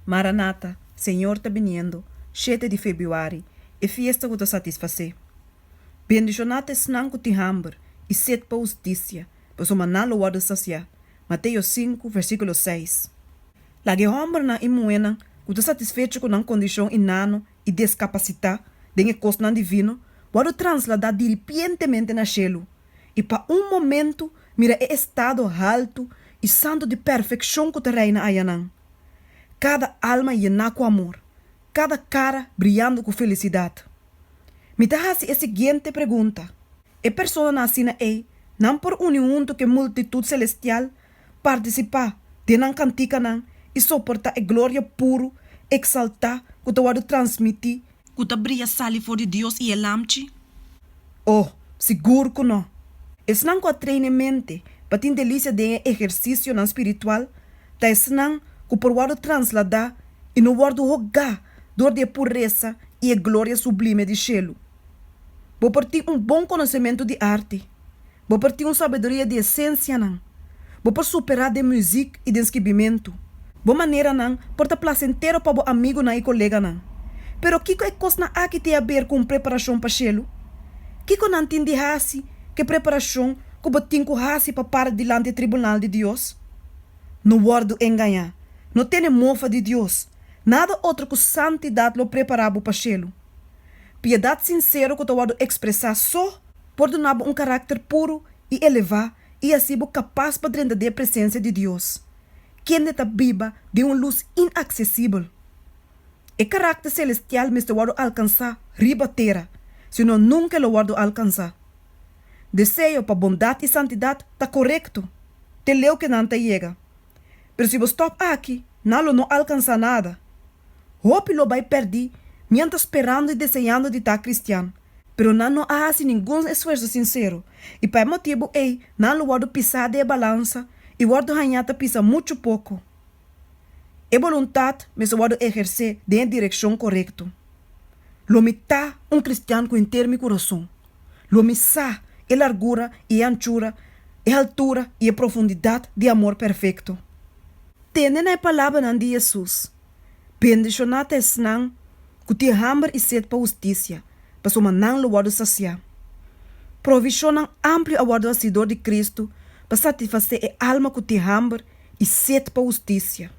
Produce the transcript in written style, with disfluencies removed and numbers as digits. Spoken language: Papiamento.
Maranata, Señor ta biniendo, shete di febrüari, E fiesta ku ta satisfasé. Bendishoná ta esnan ku tin hamber i set pa hustisia, pasobra nan lo wòrdu sasiá, Mateo sinku, versíkulo seis. Laga e hòmbernan i muhénan ku ta satisfecho ku nan kondishon inano i deskapasitá den e kosnan divino wòrdu trasladá diripientemente na shelu i pa un momentu mira e estado haltu i santu di perfekshon ku ta reina ayanan. Kada alma yená ku amor, kada kara briando ku felisidat. Mi ta hasi e siguiente pregunta, E personanan asina ei, nan por uni huntu ku e multitut selestial, partisipá den nan kantikanan i soportá e gloria puru, eksaltá ku ta wòrdu transmití, ku ta bria sali for di Dios i e Lamchi? Oh, sigur ku nò! Esnan ku a train e mente pa tin delisia den e ehersisionan spiritual ta esnan ku por wòrdu transladá i no wòrdu hogá dor di e puresa i e gloria sublime di shelu. Bo por tin un bon konosementu di arte. Bo por tin un sabiduria di e siensianan. Bo por superá den muzik i den skibimentu. Bo maneranan por ta plasentero pa bo amigunan i koleganan. Pero kiko e kosnan aki tin haber ku un preparashon pa shelu? Kiko nan tin di hasi ku e preparashon ku bo tin ku hasi pa para dilanti e tribunal di Dios? No wòrdu engañá. No tene mofa di Dios. Nada otro ku santidat lo prepará bo pa shelu. Piedat sinsero ku ta wòrdu ekspresá so por duna bo un karakter puru i elevá i hasi bo kapas pa drenta den e presensia di Dios, kende ta biba den un lus inaksesibel. E karakter selestial mester wòrdu alkansá riba tera, sino nunka e lo wòrdu alkansá. Deseo pa bondat i santidat ta korekto, te leu ke nan ta yega. Pero si bo stòp aki, nan lo no alkansá nada. Hopi lo bai pèrdí miéntras sperando i deseando di ta kristian, pero nan no a hasi ningun esfuerso sinsero, i pa e motibu ei nan lo wòrdu pisá den e balansa i wòrdu hañá ta pisa muchu poko. E boluntat mester wòrdu ehersé den e direkshon korekto. Lo mi ta un kristian ku henter mi kurason. Lo mi sa e largura i e anchura, e haltura i e profundidat di amor perfekto. Tende na e palabranan di Hesus, Bendishoná ta esnan ku tin hamber i set pa hustisia, pasobra nan lo wòrdu sasiá. Provishonnan amplio a wòrdu hasí dor di Kristu pa satisfasé e alma ku tin hamber i set pa hustisia.